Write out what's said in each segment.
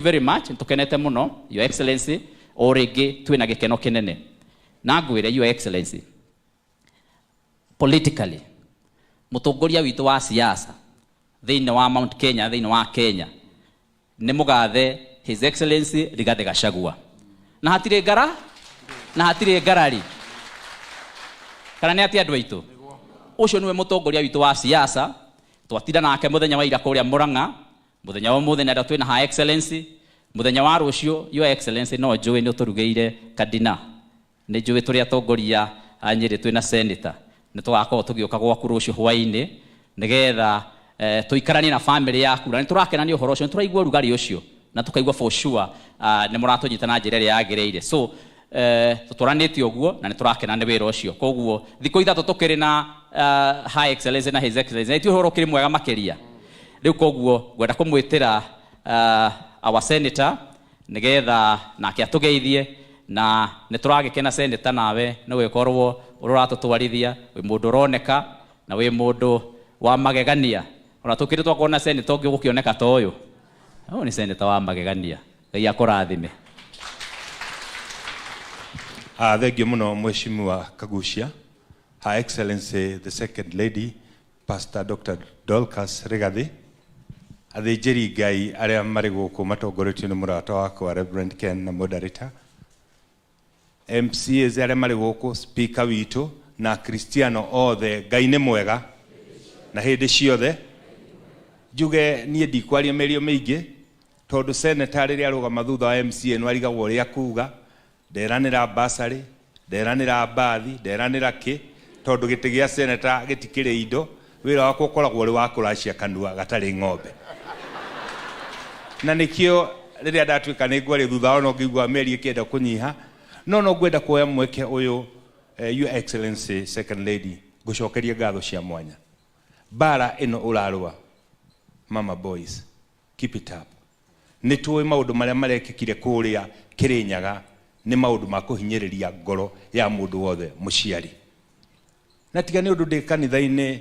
Very much. Nĩtũkenete mũno, Your Excellency, o rĩngĩ twĩna gĩkeno kĩnene. Na ngwĩre, Your Excellency, politically mũtongoria witũ wa siasa thĩinĩ wa Mount Kenya, thĩinĩ wa Kenya, nĩ mũgathe His Excellency Rigathĩ Gachagua, na hatirĩ ngara na hatirĩ ngarari. Kana nĩ atĩ andũ aitũ, ũcio nĩwe mũtongoria witũ wa siasa. Twatinda nake mũthenya wa ira kũrĩa Murang'a, mũthenya wa ũmũthĩ nenda twĩna Her Excellency, mũthenya wa rũciũ, Your Excellency, no njũĩ nĩ ũtũrugĩire kadina. Nĩ njũĩ tũrĩ atongoria a Nyĩrĩ twĩna senator nĩ tũgakorwo tũgĩũka gwaku rũciũ hwaĩ-inĩ nĩgetha tũikaranie na family yaku, na nĩ tũrakena nĩ ũhoro ũcio, nĩ tũraigua ũrugarĩ ũcio na tũkaigua for sure nĩ mũratũnyita na njĩra ĩrĩa yagĩrĩire. So tũtwaranĩte ũguo na nĩ tũrakena nĩ wĩra ũcio. Koguo thikũ 3 tũkĩrĩ na High Excellency na His Excellency, na ithuĩ ũhoro ũkĩrĩ mwega makĩria rĩu. Koguo ngwenda kũmwĩtĩra our senator nĩgetha nake atũgeithie, na nĩ tũragĩkena, senator, nawe nĩ gũgĩkorwo ũrĩa ũratũtwarithia, wĩ mũndũ ũroneka na wĩ mũndũ wa magegania. Ona tũkĩrĩ twakorwo na senator ũngĩ ũgũkĩoneka ta ũyũ. Ũyũ nĩ senator wa magegania. Ngai akũrathime. Thengiũ mũno, Mheshimiwa Kagucia, Her Excellency the Second Lady Pastor Dr. Dorcas Rigathi, athĩnjĩri Ngai arĩa marĩ gũkũ matongoretio nĩ mũrata wakwa Reverend Ken na moderator, MCAs arĩa marĩ gũkũ, speaker witũ na Kristiano othe, Ngai nĩ mwega na hĩndĩ ciothe. Njuge niĩ ndikwaria mĩario mĩingĩ tondũ senator rĩrĩa arũgama thutha wa MCA no arigagwo ũrĩa kuga. Nderanĩra basarĩ, nderanĩra mbathi, nderanĩra kĩ, tondũ gĩtĩ gĩa senator gĩtikĩrĩ indo. Wĩra wakwa ũkoragwo ũrĩ wa kũracia kanua gatarĩ ng'ombe, na nĩkĩo rĩrĩa ndatuĩka nĩ ngwaria thutha wa no ngĩigua mĩario ĩkĩenda kũnyiha, no ngwenda kuoya mweke ũyũ, Your Excellency Second Lady, ngũcokerie ngatho cia mwanya. Mbara ĩno ũrarũa, mama boys, keep it up. Nĩ tũĩ maũndũ marĩa marekĩkire kũrĩa Kĩrĩnyaga nĩ maũndũ ma kũhinyĩrĩria ngoro ya mũndũ wothe mũciari, na tiga nĩ ũndũ ndĩ kanitha-inĩ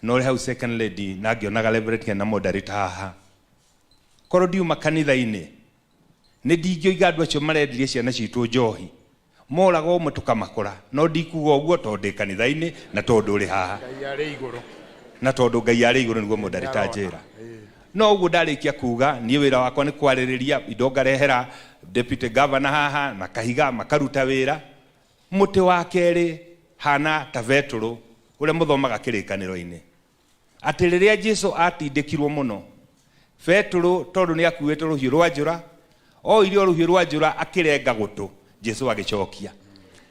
na ũrĩ hau, Second Lady, na ngĩonaga Reverend Ken na moderator haha, korwo ndiuma kanitha-inĩ nĩ ndingĩoiga andũ acio marendirie ciana citũ njohi moraga ũmwe tũkamakora, no ndikuga ũguo tondũ ndĩ kanitha-inĩ na tondũ ũrĩ haha. Ngai arĩ igũrũ. Na tondũ Ngai arĩ igũrũ, nĩguo moderator njĩra. No ũguo ndarĩkia kuga, niĩ wĩra wakwa nĩ kwarĩrĩria indo ngarehera deputy governor haha na Kahiga makaruta wĩra. Mũtĩ wa kerĩ hana ta Betũrũ ũrĩa mũthomaga kĩrĩkanĩro-inĩ, atĩ rĩrĩa Jesu atindĩkirwo mũno, Betũrũ tondũ nĩ akuĩte rũhiũ rwa njora, oire o rũhiũ rwa njora akĩrenga gũtũ, Jesu agĩcokia.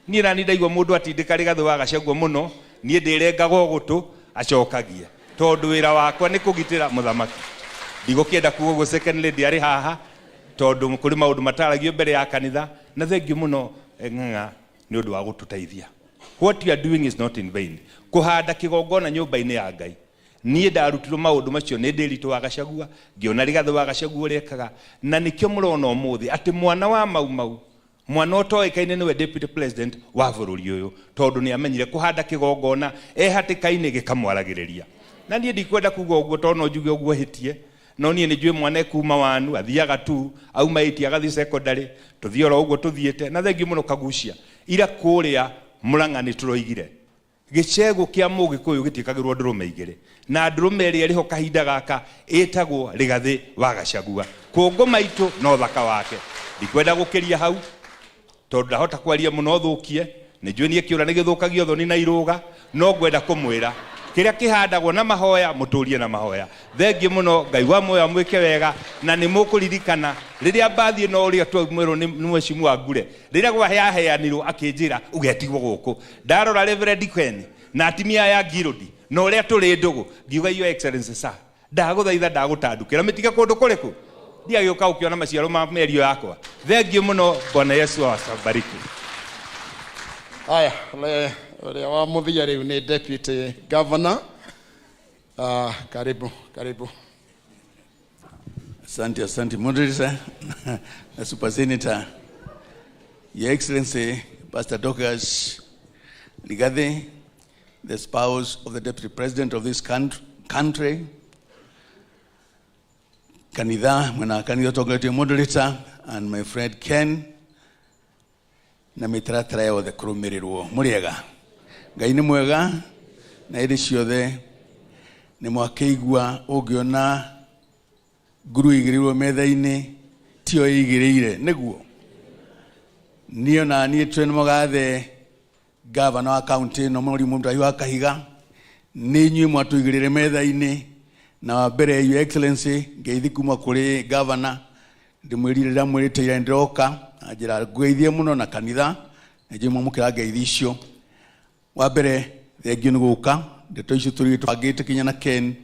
Niĩ nani ndaigua mũndũ atindĩka Rigathĩ wa Gachagua mũno, niĩ ndĩrengaga o gũtũ acokagie, tondũ wĩra wakwa nĩ kũgitĩra mũthamaki. Ndigũkĩenda kuga ũguo Second Lady arĩ haha, tondũ kũrĩ maũndũ mataragio mbere ya kanitha. Na thengiũ mũno, Ng'ang'a, nĩ ũndũ wa gũtũteithia. What you are doing is not in vain. Kũhanda kĩgongona nyũmba-inĩ ya Ngai, niĩ ndarutirwo maũndũ macio nĩ Ndĩritũ wa Gachagua, ngĩona Rigathĩ wa Gachagua ũrĩa ekaga, na nĩkĩo mũrona ũmũthĩ atĩ mwana wa Mau Mau, mwana ũtoĩkaine, nĩwe deputy president wa bũrũri ũyũ, tondũ nĩ amenyire kũhanda kĩgongona e hatĩka-inĩ gĩkamwaragĩrĩria. Na niĩ ndikwenda kuga ũguo tondũ no njuge ũguo hĩtie, no niĩ nĩ njũĩ mwana ekuma wanu athiaga tu auma ĩti agathiĩ secondary, tũthiĩ oro ũguo tũthiĩte. Na thengiũ mũno, Kagucia. Ira kũrĩa Mũrang'a nĩ tũroigire gĩcegũ kĩa mũgĩkũyũ gĩtiĩkagĩrwo ndũrũme igĩrĩ, na ndũrũme ĩrĩa ĩrĩho kahinda gaka ĩtagwo Rĩgathĩ wa Gachagua, kũngũ maitũ no thaka wake. Ndikwenda gũkĩria hau tondũ ndahota kwaria mũno thũkie. Nĩ njũĩ niĩ kĩũra nĩ gĩthũkagio thoni na irũga, no ngwenda kũmwĩra kĩrĩa kĩhandagwo na mahoya mũtũrie na mahoya. Thengiũ mũno, Ngai wa muoyo amwĩke wega, na nĩ mũkũririkana rĩrĩa mbathi ĩno ũrĩa twamwĩrwo nĩ mheshimiwa Ngure rĩrĩa gwaheaheanirwo akĩnjĩra ũgetigwo gũkũ. Ndarora Reverend Ken na atimia aya Ngirũndi na ũrĩa tũrĩ ndũgũ, ngiuga, "Your Excellency sir, ndagũthaitha, ndagũtandukĩra mĩtige kũndũ kũrĩkũ ndiagĩũka ũkĩona maciaro ma mĩario yakwa." Thengiũ mũno, Bwana Yesu awabariki. Haya, le ũrĩa wa mũthia rĩu nĩ deputy governor. Karibu, karibu. Asante, asante, moderator na super senator. Your Excellency, Pastor Dorcas Rigathi, the spouse of the Deputy President of this country, Kanitha mwena wa kanitha ũtongoretio moderator and my friend Ken na mĩtaratara yothe kũrũmĩrĩrwo. Mũrĩega? Ngai nĩ mwega na hĩndĩ ciothe. Nĩ mwakĩigua ũngĩona nguru ĩigĩrĩirwo metha-inĩ tiyo ĩigĩrĩire, nĩguo niĩ ona niĩ twĩ nĩ mũgathe gavana wa kaunti ĩno Mũrimũ Mutahi wa Kahiga, nĩ inyuĩ mwatũigĩrĩre metha-inĩ. Na wa mbere, Your Excellency, ngeithi kuma kũrĩ gavana, ndĩmwĩrire ndamwĩrĩte ira ndĩroka na njĩra ngũgeithie mũno na kanitha na njĩra mwamũkĩra ngeithi icio. Wa mbere, thengio nĩ gũka ndeto icio tũrĩ tũbangĩte kinya na Ken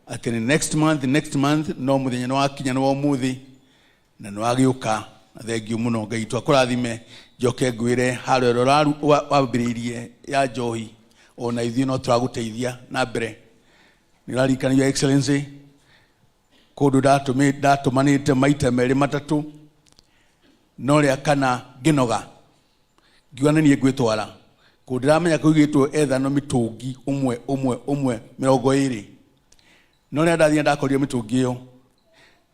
atĩ nĩ next month, next month, no mũthenya nĩ wakinya, nĩ wa ũmũthĩ na nĩ wagĩũka, na thengio mũno. Ngai witũ akũrathime. Njoke ngwĩre harĩa ĩrĩa wambĩrĩirie ya njohi, ona ithuĩ no tũragũteithia na mbere. Nĩ ũraririkana, Your Excellency, kũndũ ndatũmanĩte maita merĩ matatũ, no rĩa kana ngĩnoga ngiuga nĩ niĩ ngwĩtwara kũndũ ndĩramenya kũigĩtwo ethano mĩtũngi ũmwe ũmwe ũmwe 20, no rĩrĩa ndathiĩ ndakorire mĩtũngi ĩyo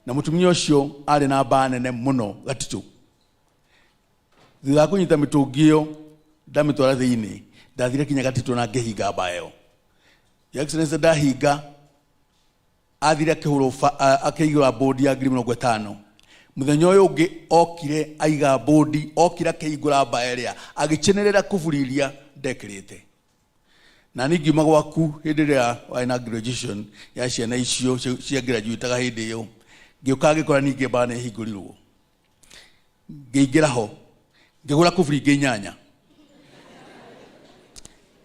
na mũtumia ũcio arĩ na mbaa nene mũno Gatitũ. Thutha wa kũnyita mĩtũngi ĩyo ndamĩtwara thĩinĩ, ndathire kinya Gatitũ na ngĩhinga mbaa ĩyo. Your Excellency, ndahinga athire akĩhũrwo akĩigũra bodi ya 50,000. Mũthenya ũyũ ũngĩ okire aiga bodi, okire akĩhingũra mbaa ĩrĩa agĩchenerera kuburi iria ndekĩrĩte. Na niĩ ngiuma gwaku hĩndĩ ĩrĩa warĩ na graduation ya ciana icio cia graduateaga hĩndĩ ĩyo, ngĩũka ngĩkora ningĩ mbaa nĩ ĩhingũrirwo, ngĩingĩra ho ngĩgũra kuburi ingĩ inyanya,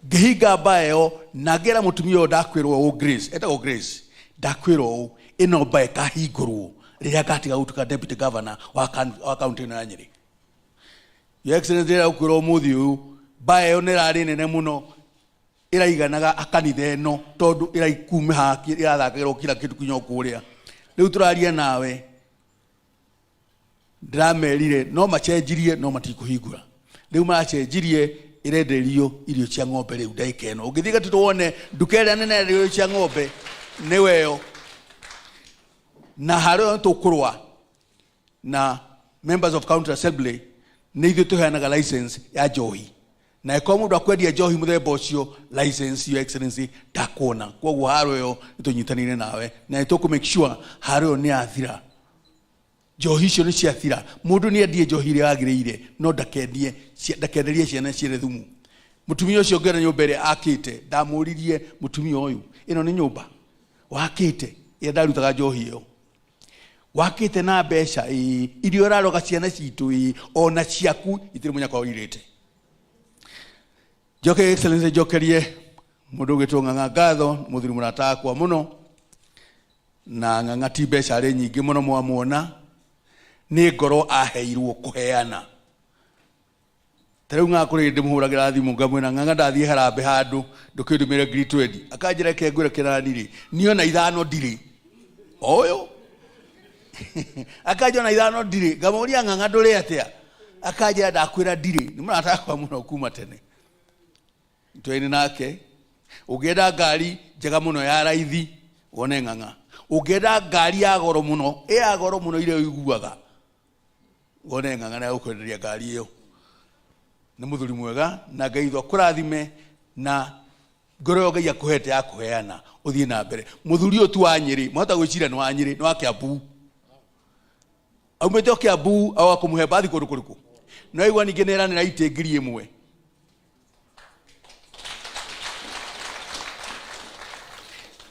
ngĩhinga mbaa ĩyo na ngĩra mũtumia ũyũ, ndakwĩrwo ũũ, Grace, etagwo Grace, ndakwĩrwo ũũ, ĩno mbaa ĩkahingũrwo rĩrĩa ngatiga gũtuĩka deputy governor wa kaunti ĩno ya Nyĩrĩ. Your Excellency, rĩrĩa gũkwĩrwo ũmũthĩ ũyũ mbaa ĩyo nĩ ĩrarĩ nene mũno, ĩraiganaga kanitha ĩno tondũ ĩraikume haha ĩrathakagĩrwo kila kĩndũ kinya kũrĩa. Rĩu tũraria nawe ndĩramerire no macenjirie no matikũhingũra. Rĩu maracenjirie ĩrenderio irio cia ng'ombe. Rĩu ndagĩka ĩno ũngĩthiĩ Gatitũ wone nduka ĩrĩa nene irio cia ng'ombe nĩwe ĩyo. Na harĩa tũkũrũa na members of county assembly nĩ ithuĩ tũheanaga license ya njohi, na ĩkorwo mũndũ akwendia njohi mũthemba ũcio license, Your Excellency, ndakuona. Koguo haro ĩyo nĩtũnyitanĩire nawe na nĩ tũkũ make sure haro ĩyo nĩ yathira, njohi icio nĩ ciathira. Mũndũ nĩ endie njohi ĩrĩa yagĩrĩire, no ndakendie ndakenderie ciana ciene thumu. Mũtumia ũcio ngĩona nyũmba ĩrĩa akĩte, ndamũririe, mũtumia ũyũ, ĩno nĩ nyũmba wakĩte ĩrĩa ndarutaga njohi ĩyo wakĩte na mbeca ĩĩ iria ũraroga ciana citũ ĩĩ ona ciaku itirĩ mũnyaka ũirĩte? Njoke, Excellency, njokerie mũndũ ũgĩtwo Ng'ang'a ngatho, mũthuri mũrata wakwa mũno. Na Ng'ang'a ti mbeca arĩ nyingĩ mũno mwamuona, nĩ ngoro aheirwo kũheana. Ta rĩu Ng'ang'a kũrĩ hĩndĩ ndĩmũhũragĩra thimũ ngamwĩra, Ng'ang'a, ndathiĩ harambĩ handũ ndũkĩndũmĩre 20,000. Akanjĩra, reke ngwĩre kĩrani rĩ, niĩ ona ithano ndirĩ. O ũyũ akanjĩra ona ithano ndirĩ. Ngamũria, Ng'ang'a, ndũrĩ atĩa? Akanjĩra, ndakwĩra ndirĩ. Nĩ mũrata wakwa mũno kuma tene twene nake. Ũngĩenda ngari njega mũno ya raithi, wone Ng'ang'a. Ũngĩenda ngari ya goro mũno, ĩ ya goro mũno iria ũiguaga, wone Ng'ang'a na gũkwenderia ngari ĩyo. Nĩ mũthuri mwega na Ngai witũ akũrathime na ngoro ĩyo Ngai akũhete ya kũheana, ũthiĩ na mbere. Mũthuri ũyũ ti wa Nyĩrĩ, mwahota gwĩciria nĩ wa Nyĩrĩ, nĩ wa Kĩambu, aumĩte o Kĩambu agoka kũmũhe mbathi kũndũ kũrĩkũ. No igua ningĩ nĩ ĩranĩra itĩ 1000.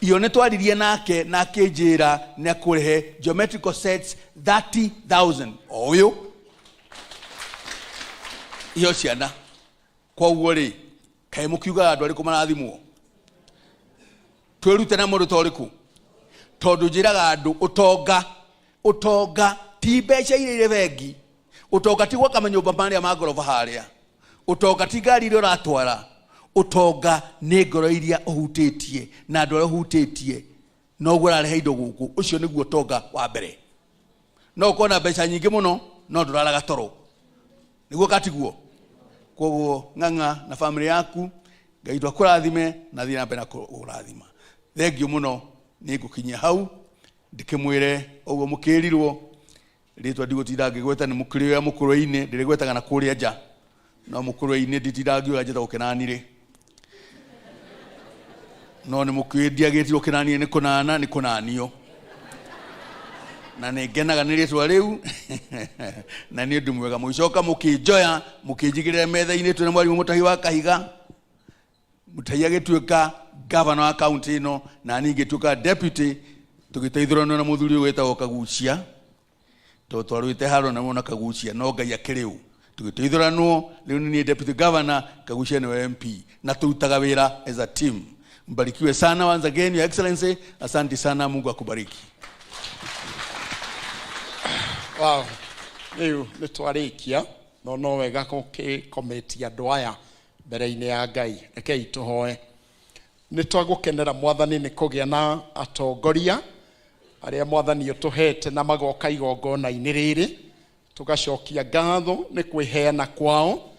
Iyo nĩ twaririe nake na akĩnjĩra nĩ akũrehe geometrical sets 30,000 o ũyũ iyo ciana. Koguo rĩ, kaĩ mũkiugaga andũ arĩkũ marathimwo? Twĩrute na mũndũ ta ũrĩkũ? Tondũ njĩraga andũ ũtonga, ũtonga ti mbeca iria irĩ bengi, ũtonga ti gwaka manyũmba marĩa ma ngoroba harĩa, ũtonga ti ngari iria ũratwara. Ũtonga nĩ ngoro iria ũhutĩtie na andũ arĩa ũhutĩtie noguo ũrarehe indo gũkũ. Ũcio nĩguo ũtonga wa mbere. No ũkorwo na mbeca nyingĩ mũno no ndũraraga toro, nĩguo katiguo. Koguo Ng'ang'a na famĩlĩ yaku, Ngai witũ akũrathime na thiĩ na mbere na kũrathima. Thengio mũno, nĩ ngũkinyia hau. Ndĩkĩmwĩre ũguo mũkĩrirwo rĩtwa ndigũtinda ngĩgweta nĩ mũkĩrĩoya mũkũrwe-inĩ, ndĩrĩgwetaga na kũrĩa nja, no mũkũrwe-inĩ nditindaga ngiuga njĩtagwo Kĩnanirĩ, no nĩ mũkĩũĩ ndiagĩtirwo Kĩnanirĩ nĩ kũnana nĩ kũnanio, na nĩ ngenaga nĩ rĩtwa rĩu na nĩ ũndũ mwega. Mũgĩcoka mũkĩnjoya mũkĩnjigĩrĩra metha-inĩ twĩna mwarimũ Mũtahi wa Kahiga, Mũtahi agĩtuĩka governor wa county ĩno na niĩ ngĩtuĩka deputy, tũgĩteithũranio na mũthuri ũyũ wĩtagwo Kagucia, tondũ twarũĩte haro na na Kagucia, no Ngai akĩrĩ ũ, tũgĩteithũranwo. Rĩu nĩ niĩ deputy governor, Kagucia nĩwe MP, na tũrutaga wĩra as a team. Mbarikiwe sana once again, Your Excellency. Asante sana, Mungu akubariki. Wow. Rĩu nĩ twarĩkia, no no wega gũkĩkometia andũ aya mbere-inĩ ya Ngai. Rekei tũhoe. Nĩ twagũkenera Mwathani nĩ kũgĩa na atongoria arĩa Mwathani ũtũhete na magoka igongona-inĩ rĩrĩ, tũgacokia ngatho nĩ kwĩheana kwao.